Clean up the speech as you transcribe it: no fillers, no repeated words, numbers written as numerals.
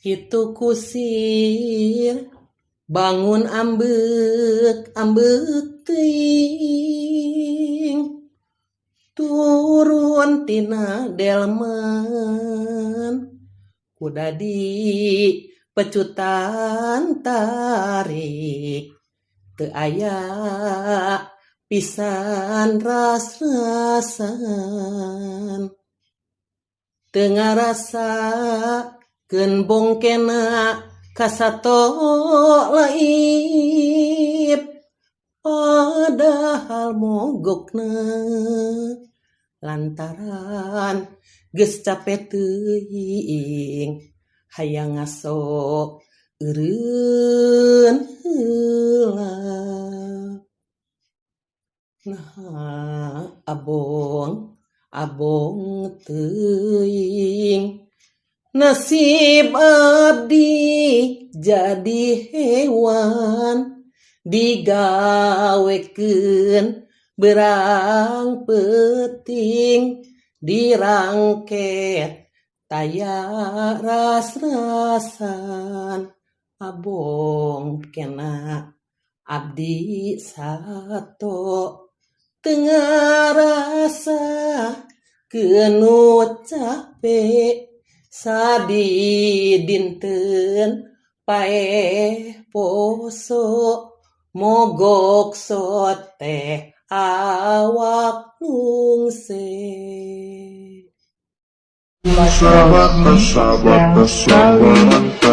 Kitu kusir bangun ambek ambek teuing turun tina delman kuda di pecutan tarik teu aya pisan ras-rasan teu ngarasa keun bongkena ka sato laib padahal mogokna lantaran geus cape teuing hayang ngaso eureun heula. Naha abong abong teuing nasib abdi jadi hewan digawekeun berang peuting dirangket taya ras-rasan abong kena abdi sato teu ngarasa keun cape sadidinten paeh poso mogok soteh awak nungse. Sabar, sabar, sabar.